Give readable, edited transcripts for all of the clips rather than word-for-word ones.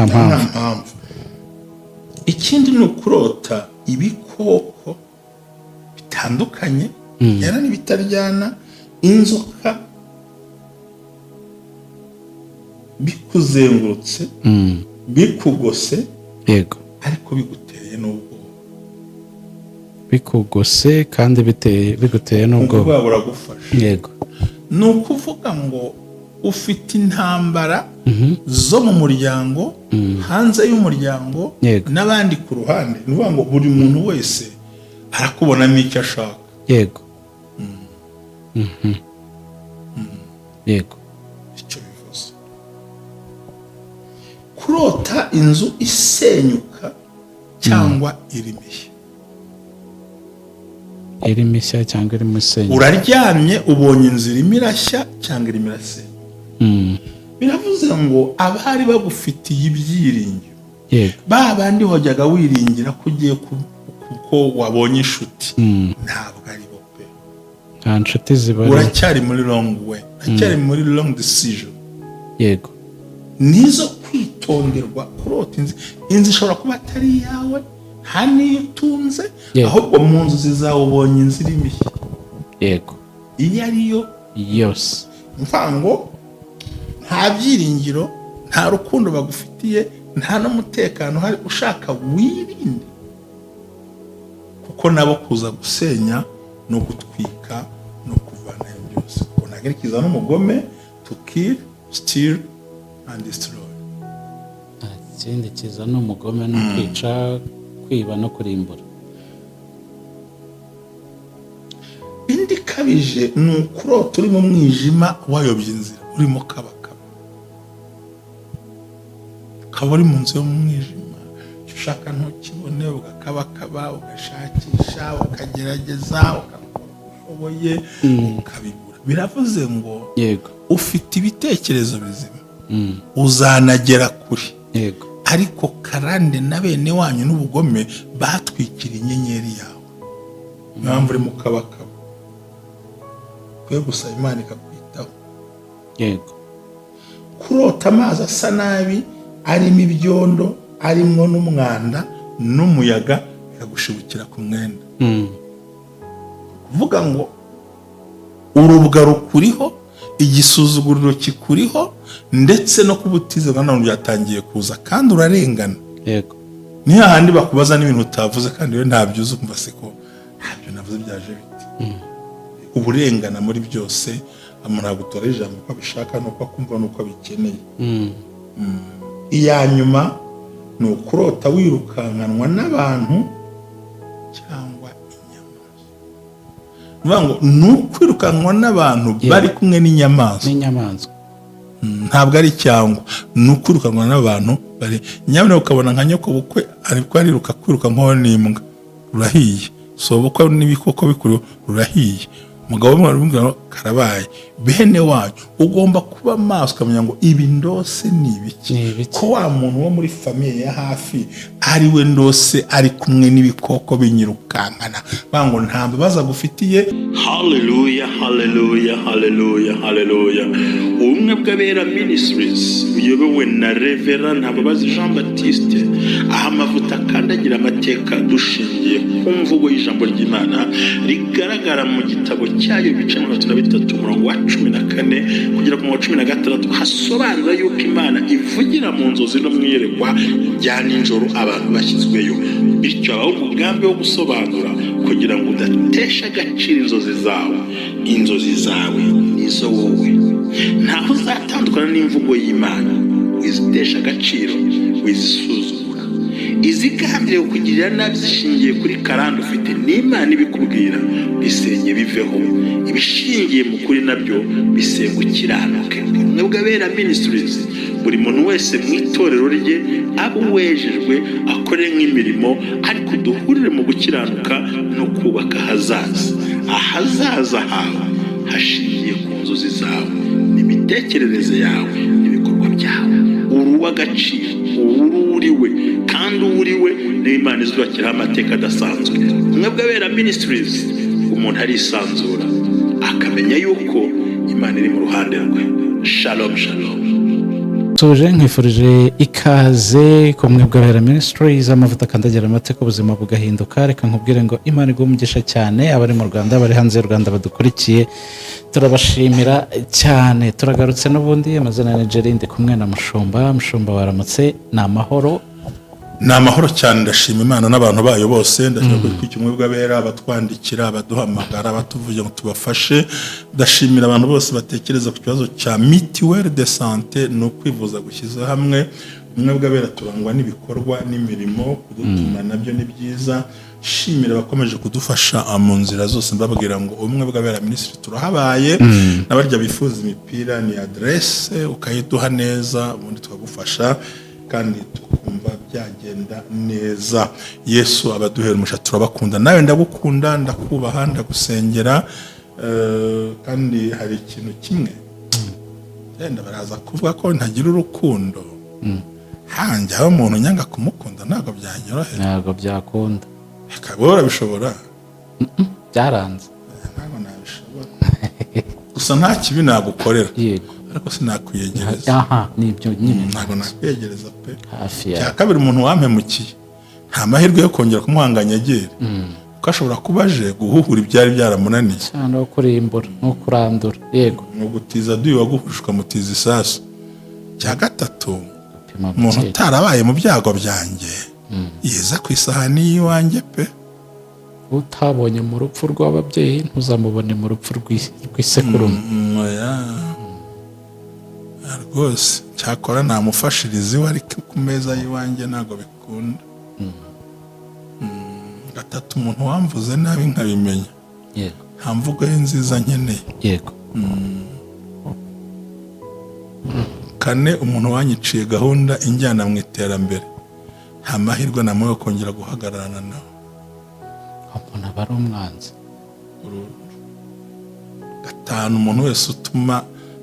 Nta Nta mpamvu. mpamvu. Ikindi ni ukurota ibikoko bitandukanye byana n'ibitaryana, inzoka, bikuzengurutse, bikugose, ariko biguteye n'ubwoba. Bikugose kandi biteye, biguteye n'ubwoba. Ubwoba buragufasha. Ni ukuvuga ngo ufite intambara zo mu muryango, hanze y'umuryango, n'abandi ku ruhande. Ni ukuvuga ngo buri muntu wese arakubonamo icyo ashaka. yego yego Icyo bivuze, kurota inzu isenyuka cyangwa iri mishya. Iri mishya cyangwa irimo isenya. Uraryamye, ubonye inzu irimo irashya cyangwa irimo irasenya. Biravuze ngo abari bagufitiye ibyiringiro, ba bandi wajyaga wiringira ko ugiye kuko wabonye inshuti, ntabwo ari bo pe. Nta nshuti zibari. Uracyari muri wrong way, uracyari muri wrong decision. Nizo kwitonderwa. Kurota inzu ishobora kuba atari iyawe, nta n'iyo utunze, ahubwo mu nzozi zawe ubonye inzu irimo ishya, iyo ariyo yose. Mvuga ngo nta byiringiro, nta rukundo bagufitiye, nta n'umutekano uhari. Ushaka wirinde, kuko nabo kuza gusenya no gutwika no kuvanayo byose, kuko ntabwo ari kiza n'umugome to kill, steal and destroy. Nta kindi kiza ni umugome no kwica, kwiba no kurimbura. Indi ikabije ni ukurota uri mu mwijima, wayobye inzira, urimo kabakaba, ukaba uri mu nzu yo mu mwijima, icyo ushaka ntukibone, ugakabakaba, ugashakisha, ukagerageza, ugakora uko ushoboye, ukabibura. Biravuze ngo ufite ibitekerezo bizima, uzanagera kure, ariko karande na bene wanyu n'ubugome batwikira inyenyeri yawe. Niyo mpamvu uri mu kabakaba. Ukwiye gusaba Imana ikakwitaho. Kurota amazi asa nabi, arimo ibyondo, arimo n'umwanda n'umuyaga, bikagushibukira ku mwenda, kuvuga ngo urubwa rukuriho, igisuzuguriro kikuriho, ndetse no kuba utizerwa none byatangiye kuza, kandi urarengana. Ni hahandi bakubaza n'ibintu utavuze, kandi we ntabyo uzi, ukumva se ko ntabyo navuze byaje bite? Uburengana muri byose. Umuntu agutora ijambo uko abishaka n'uko akumva n'uko abikeneye. Iya nyuma ni ukurota wirukankanwa n'abantu cyangwa inyamaswa. Ni ukuvuga ngo ni ukwirukanwa n'abantu bari kumwe n'inyamaswa. N'inyamaswa. Ntabwo ari cyangwa, ni ukwirukanwa n'abantu bari. Nyabuna ukabona nka nyoko bukwe ariko ariruka, kwiruka nkaho n'imbwa, rurahiye. So bukwe n'ibikoko bikuru, rurahiye. Umugabo umwe aramubwira ngo karabaye. Bene wacu, ugomba kuba maso, ukamenya ngo ibi ndose ni ibiki? Ni ibiki? Ko wa muntu wo muri famille ya hafi ari we ndose ari kumwe n'ibikoko binyirukankana, bavuga ngo nta mbabazi agufitiye. Haleluya, haleluya, haleluya, haleluya! Ubumwe bw'Abera Ministries buyobowe na Reverend Ntambabazi Jean Baptiste, aho amavuta akandagira amateka, dushingiye ku mvugo y'ijambo ry'Imana rigaragara mu gitabo cyayo, ibice 33, umurongo wa 14 kugera ku murongo wa 16, hasobanura yuko Imana ivugira mu nzozi no mu iyerekwa rya nijoro abantu bashyizweyo. Bityo habaho umugambi wo gusobanura kugira ngo udatesha agaciro inzozi zawe. Inzozi zawe nizo wowe, ntaho uzatandukana n'imvugo y'Imana. Wizitesha agaciro, wizisuzugura. Izigambiriye kukugirira nabi zishingiye kuri karande ufite n'Imana ibikubwira, bisenye biveho. Ibishingiye mu kuri nabyo bisenga, ukiranuke. Ubumwe bw'Abera Ministries, buri muntu wese mu itorero rye abe uwejejwe, akore nk'imirimo, ariko duhurire mu gukiranuka no kubaka ahazaza. Ahazaza hawe hashingiye ku nzozi zawe n'imitekerereze yawe n'ibikorwa byawe. Uri uw'agaciro, uri uriwe, kandi uwo uriwe niyo Imana izubakiraho amateka adasanzwe. Ubumwe bw'Abera Ministries, umuntu arisanzura akamenya yuko Imana iri mu ruhande rwe. Shalom, shalom. Tuje nkwifurije ikaze ku Bumwe bw'Abera Ministries, amavuta akandagira amateka, ubuzima bugahinduka. Reka nkubwire ngo Imana iguhe umugisha cyane. Abari mu Rwanda, abari hanze y'u Rwanda badukurikiye, turabashimira cyane. Turagarutse n'ubundi. Amazina ya Nigeria, ndi kumwe na Mushumba. Mushumba, waramutse? Ni amahoro? Ni amahoro cyane, ndashima Imana n'abantu bayo bose. Ndashima ko Ubumwe bw'Abera, abatwandikira, abaduhamagara, abatuvugira ngo tubafashe. Ndashimira abantu bose batekereza ku kibazo cya mutuelle de santé, ni ukwivuza gushyize hamwe. Ubumwe bw'Abera turangwa n'ibikorwa n'imirimo, kudutuma nabyo ni byiza. Shimira abakomeje kudufasha mu nzira zose. Mbabwira ngo Ubumwe bw'Abera Ministry turahabaye, n'abarya bifuza imipira ni adresse ukayiduha neza, ubundi tukagufasha kandi tukumva byagenda neza. Yesu abaduhera umugisha, turabakunda. Nawe ndagukunda, ndakubaha, ndagusengera. Kandi hari ikintu kimwe yenda baraza kuvuga ko ntagira urukundo hanjye, aho umuntu nyanga kumukunda ntabwo byanyorohera. Ntabwo byakunda. Reka, wowe urabishobora? Byaranze. Ntabwo nabishobora, gusa nta kibi nagukorera, ariko sinakwiyegereza. Aha, nibyo nyine. Ntabwo nakwiyegereza pe. Hafi Cya ya kabiri, umuntu wampemukiye nta mahirwe yo kongera kumuhanganya agera, kuko ashobora kuba aje guhuhura ibyari byaramunaniye. Cyane, no kurimbura no kurandura, yego. Ni ugutiza duyi waguhuje ukamutiza isasu. Cya gatatu, Gupima umuntu gukeka. utarabaye mu byago byanjye yeza ku isahani y'iwanjye pe. Utabonye mu rupfu rw'ababyeyi ntuzamubone mu rupfu rw'isekurume. Oya. Ah, rwose cyakora namufashiriza iwe, ariko ku meza y'iwanjye ntabwo bikunda. Gatatu, umuntu wamvuze nabi nkabimenya, nta mvugo ye nziza nkeneye. Kane, umuntu wanyiciye gahunda injyana mu iterambere, nta mahirwe namuha yo kongera guhagararana nawe. Umuntu aba ari umwanzi. Gatanu, umuntu wese utuma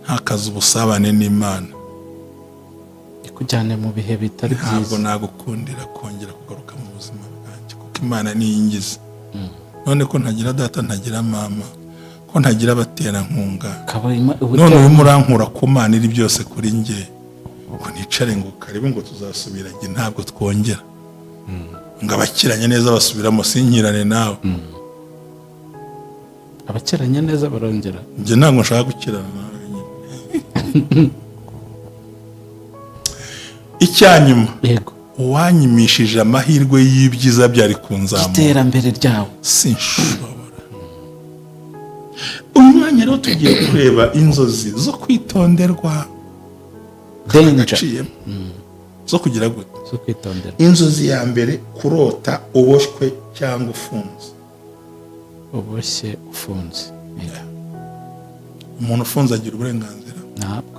ntakaza ubusabane n'Imana, ikujyane mu bihe bitari ntabwo byiza. nagukundira kongera kugaruka mu buzima bwanjye, kuko Imana niyo ingize. None ko ntagira data, ntagira mama, ko ntagira abaterankunga, Ukaba none urimo urankura ku Mana iri byose kuri njye, ngo nicare ngo karibu, ngo tuzasubiranye, ntabwo twongera, ngo abakiranye neza basubiramo, sinkirane nawe. Abakiranye neza barongera. Njye ntabwo nshaka gukirana nawe nyine. Icyanyuma, uwanyimishije amahirwe y'ibyiza byari kunzamura, iterambere ryawe, sinshobora. Uyu mwanya rero tugiye kureba inzozi zo kwitonderwa. Danger. Agaciyemo zo kugira gute? Zo kwitondera. Inzozi ya mbere, kurota uboshywe cyangwa ufunze. Uboshye, ufunze. Umuntu ufunze agira uburenganzira? Ntabwo.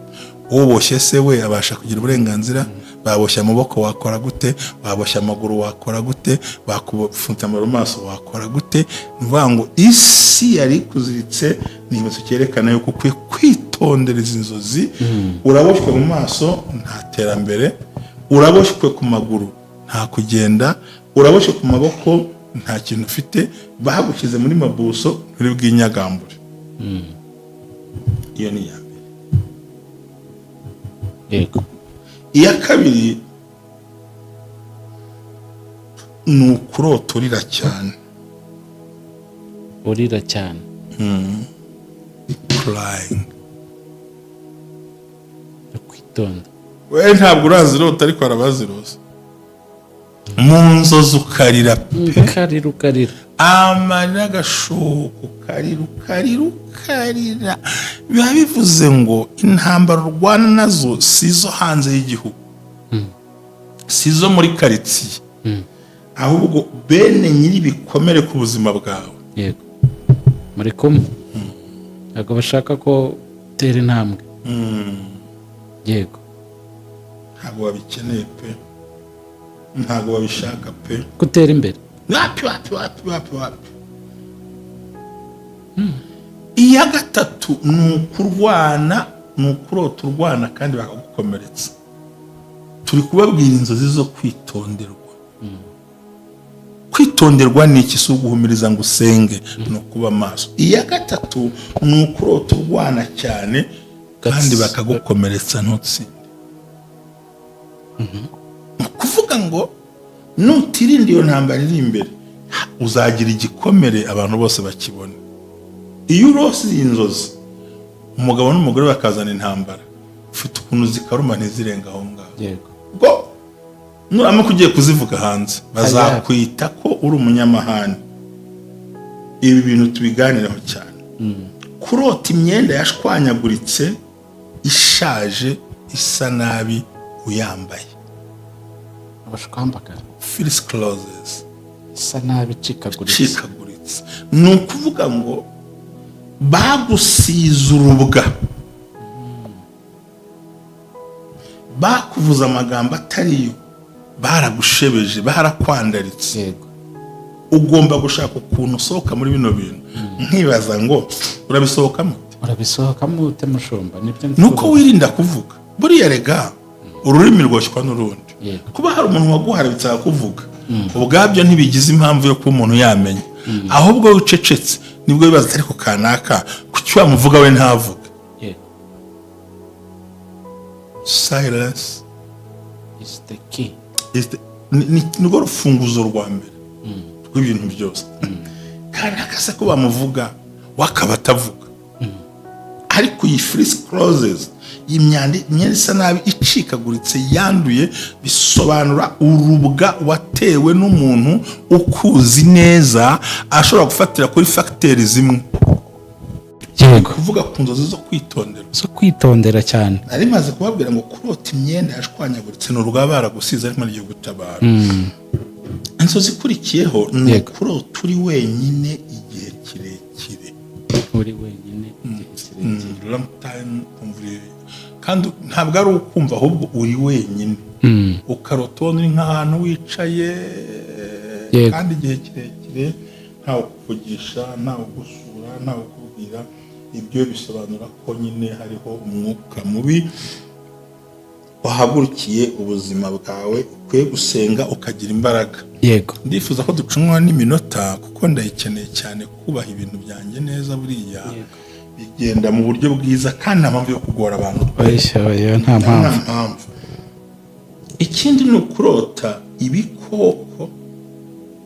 Uboshye se we abasha kugira uburenganzira? Baboshye amaboko wakora gute? Baboshye amaguru wakora gute? Bakufunze mu maso wakora gute? Ni ukuvuga ngo isi yari ikuziritse. Ni ikimenyetso cyerekana yuko ukwiye kwitondera izi nzozi. Uraboshywe mu maso, nta terambere. Uraboshywe ku maguru, nta kugenda. Uraboshywe ku maboko, nta kintu ufite. Bagushyize muri mabuso, nturi bwinyagambure. Iyo ni iya mbere. Iya kabiri ni ukurota urira cyane. Urira cyane. Crying. Kwitonda. We ntabwo urazirota, ariko arabaziroza mu nzozi, ukarira pe. Ukarira, ukarira. Amarira agashoka, ukarira, ukarira, ukarira. Biba bivuze ngo intambara urwana nazo si izo hanze y'igihugu, si izo muri karitsiye, ahubwo bene nyiri ibikomere ku buzima bwawe. Yego, muri kumwe, ntabwo bashaka ko utera intambwe. Yego. Ntabwo babikeneye pe, ntabwo babishaka pe. Gutera imbere. Wapi, wapi, wapi, wapi, wapi. Iya gatatu ni ukurwana, ni ukurota urwana kandi bakagukomeretsa. Turi kubabwira inzozi zo kwitonderwa. Kwitonderwa ni iki? Si uguhumiriza ngo usenge, ni ukuba maso. Iya gatatu ni ukurota urwana cyane kandi bakagukomeretsa, ntutsinde. Ni ukuvuga ngo nutirinda iyo ntambara iri imbere, uzagira igikomere abantu bose bakibona. Iyo urose iyi nzozi, umugabo n'umugore bakazana intambara, ufite ukuntu zikaruma ntizirenga aho ngaho. Ubwo nuramuka ugiye kuzivuga hanze, bazakwita ko uri umunyamahane. Ibi bintu tubiganiraho cyane. Kurota imyenda yashwanyaguritse, ishaje, isa nabi, uyambaye. Abashwambagara. Filthy clothes. Isa nabi, icikaguritse. Icikaguritse, ni ukuvuga ngo bagusize urubwa, bakuvuze amagambo atariyo, baragushebeje, barakwandaritse. Ugomba gushaka ukuntu usohoka muri bino bintu. Nkibaza ngo urabisohokamo ute? Urabisohokamo ute, mushumba? Nibyo ndi Ni uko kuvuga. wirinda kuvuga. Buriya rega ururimi rwoshywa n'urundi. Kuba hari umuntu waguharabitse akakuvuga, ubwabyo ntibigize impamvu yo kuba umuntu yamenya. Ahubwo wicecetse nibwo bibaza ati: "Ariko kanaka kuki wamuvuga we ntavuge?" Silence is the key. Nirwo rufunguzo rwa mbere rw'ibintu byose. Kanaka se ko bamuvuga we akaba atavuga? Ariko iyi filthy clothes, iyi myanda, imyenda isa nabi, icikaguritse, yanduye, bisobanura urubwa watewe n'umuntu ukuzi neza, ashobora gufatira kuri facteur zimwe. Kuvuga ku nzozi zo kwitondera. Zo kwitondera cyane. Nari maze kubabwira ngo kurota imyenda yashwanyaguritse ni urwa baragusize, ariko rigiye gutabara. Inzozi ikurikiyeho ni ukurota uri wenyine igihe kirekire. Uri wenyine igihe kirekire. Long time, umva kandi ntabwo ari ukumva, ahubwo uri wenyine, ukarota ubona uri nk'ahantu wicaye kandi igihe kirekire, ntawe ukuvugisha, ntawe ugusura, ntawe ukubwira. Ibyo bisobanura ko nyine hariho umwuka mubi wahagurukiye ubuzima bwawe, ukwiye gusenga ukagira imbaraga. Ndifuza ko ducunwa n'iminota kuko ndayikeneye cyane, kubaha ibintu byanjye neza. Buriya bigenda mu buryo bwiza kandi nta mpamvu yo kugora abantu. Oya, oya, nta Nta mpamvu. mpamvu. Ikindi ni ukurota ibikoko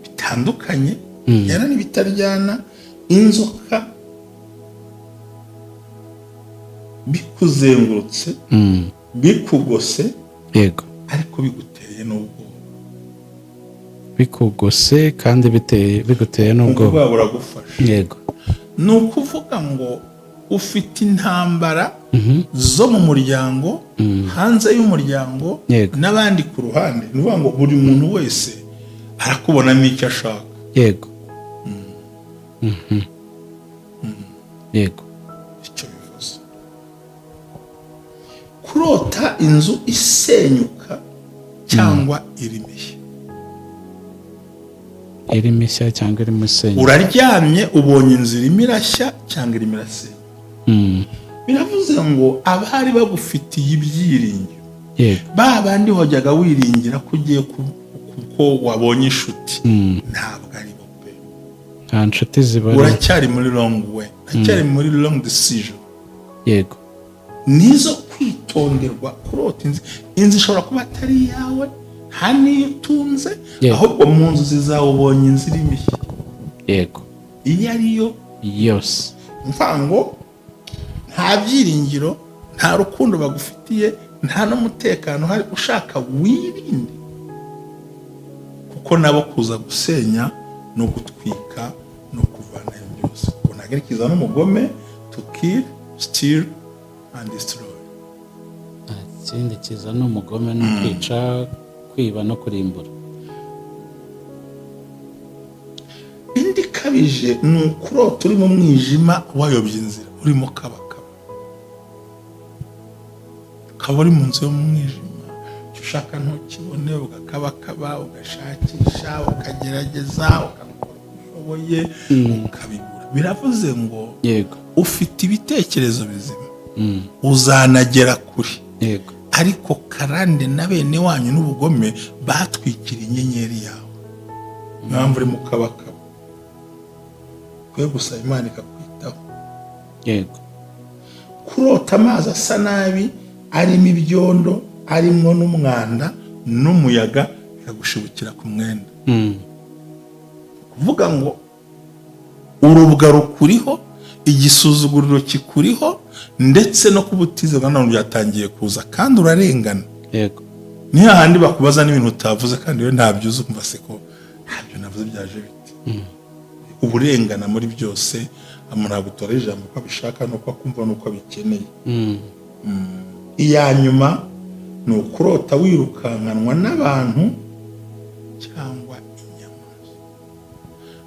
bitandukanye, byana n'ibitaryana, inzoka, bikuzengurutse, bikugose, ariko biguteye n'ubwoba. Bikugose kandi biteye, biguteye n'ubwoba. Ubwoba buragufasha. Ni ukuvuga ngo ufite intambara zo mu muryango, hanze y'umuryango, n'abandi ku ruhande. Ni ukuvuga ngo buri muntu wese arakubonamo icyo ashaka. Yego. Icyo bivuze, kurota inzu isenyuka cyangwa iri mishya. Iri mishya cyangwa irimo isenya. Uraryamye, ubonye inzu irimo irashya cyangwa irimo irasenya. Biravuze ngo abari bagufitiye ibyiringiro, ba bandi wajyaga wiringira ko ugiye ko wabonye inshuti, ntabwo ari bo pe. Nta nshuti zibara. Uracyari muri wrong way, uracyari muri wrong decision. Nizo kwitonderwa. Kurota inzu, inzu ishobora kuba atari iyawe, nta n'iyo utunze, ahubwo mu nzozi zawe ubonye inzu iri mishya, iyo ariyo yose. Mvuga ngo nta byiringiro, nta rukundo bagufitiye, nta n'umutekano uhari. Ushaka wirinde, kuko nabo kuza gusenya no gutwika no kuvanayo byose, kuko ntabwo ari kiza n'umugome to kill, steal and destroy. Nta kindi kiza ni umugome, ni ukwica, kwiba no kurimbura. Indi ikabije ni ukurota uri mu mwijima, wayobye inzira, urimo kabakaba, ukaba uri mu nzu yo mu mwijima, icyo ushaka ntukibone, ugakabakaba, ugashakisha, ukagerageza, ukabikora uko ushoboye, ukabibura. Biravuze ngo ufite ibitekerezo bizima, uzanagera kure, ariko karande na bene wanyu n'ubugome batwikira inyenyeri yawe. Niyo mpamvu uri mu kabakaba, ukwiye gusaba Imana ikakwitaho. Kurota amazi asa nabi, arimo ibyondo, arimo n'umwanda. n'umuyaga bikagushibukira ku mwenda. Kuvuga ngo urubwa rukuriho, igisuzuguriro kikuriho, ndetse no kuba utizerwa n'abantu byatangiye kuza, kandi urarengana. Ni hahandi bakubaza n'ibintu utavuze, kandi we ntabyo uzi, ukumva se ko ntabyo navuze byaje bite? Uburengana muri byose. Umuntu agutora ijambo uko abishaka n'uko akumva n'uko abikeneye. Iya nyuma ni ukurota wirukankanwa n'abantu cyangwa inyamaswa.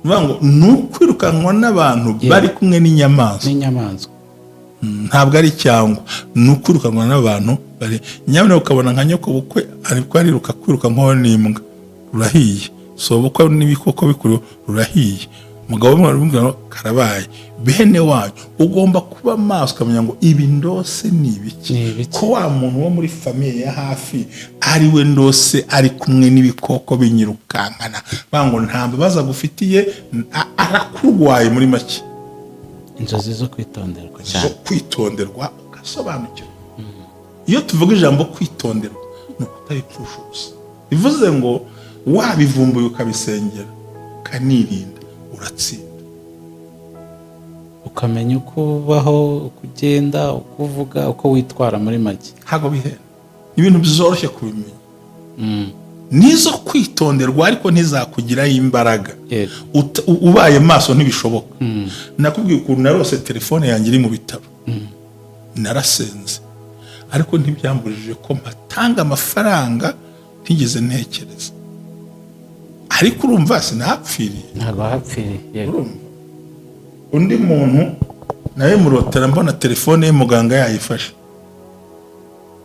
Ni ukuvuga ngo ni ukwirukanwa n'abantu bari kumwe n'inyamaswa. N'inyamaswa. Ntabwo ari cyangwa, ni ukwirukanwa n'abantu bari, nyabuna ukabona nka nyoko bukwe ariko ariruka kwiruka nkaho n'imbwa, rurahiye. So bukwe n'ibikoko bikuru, rurahiye. Umugabo umwe aramubwira ngo karabaye, bene wanyu. Ugomba kuba maso, ukamenya ngo ibi ndose ni ibiki? Ni ibiki? Ko wa muntu wo muri famille ya hafi ari we ndose ari kumwe n'ibikoko binyirukankana, bavuga ngo nta mbabazi agufitiye, arakurwaye muri make. Inzozi zo kwitonderwa zo cyane. Kwitonderwa, ugasobanukirwa. Iyo tuvuga ijambo kwitonderwa, ni ukutabipfusha ubusa. Bivuze ngo wabivumbuye, ukabisengera, ukanirinda, uratsinda. Ukamenya uko ubaho, uko ugenda, uko uvuga, uko witwara muri make. Ntabwo bihenda, ni ibintu byoroshye kubimenya. Nizo kwitonderwa, ariko ntizakugiraho imbaraga. Ubaye maso ntibishoboka. Nakubwiye ukuntu narose telefone yanjye iri mu bitaro. Narasenze, ariko ntibyambujije ko mpatanga amafaranga ntigeze ntekereza. Ariko urumva sinahapfiriye. Ntabwo wahapfiriye, yego. Urumva, undi muntu nawe murotera mbona telefone ye muganga yayifashe.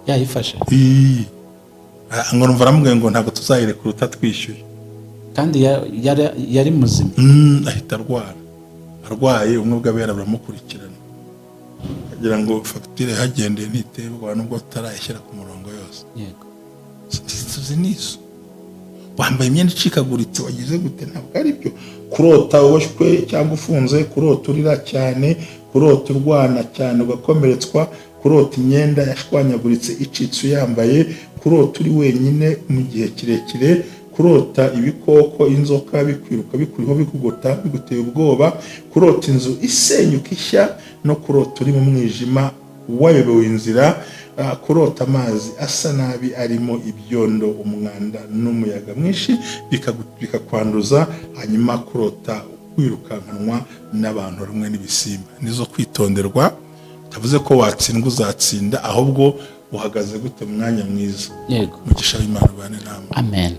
Yayifashe? Ii. Ah, ngo numva aramubwiye ngo ntabwo tuzayirekura utatwishyuye. Kandi yari muzima? Ahita arwara. Arwaye, ubumwe bw'abera buramukurikirana, agira ngo fagitire yahagendeye ntiterwa nubwo tutarayishyira ku murongo yose. Inzozi nizo: wambaye imyenda icikaguritse, wagize gute? Ntabwo ari byo. Kurota uboshywe cyangwa ufunze, kurota urira cyane, kurota urwana cyane ugakomeretswa, kurota imyenda yashwanyaguritse icitse uyambaye, kurota uri wenyine mu gihe kirekire, kurota ibikoko, inzoka bikwiruka bikuriho, bikugota, biguteye ubwoba, kurota inzu isenyuka ishya, no kurota uri mu mwijima wayobewe inzira, kurota amazi asa nabi arimo ibyondo, umwanda n'umuyaga mwinshi bikakwanduza, hanyuma kurota wirukankanwa n'abantu rumwe n'ibisimba. Nizo kwitonderwa. Utavuze ko watsindwa, uzatsinda, ahubwo uhagaze gute mu mwanya mwiza? Yego. Umugisha w'Imana ubane namwe. Amen.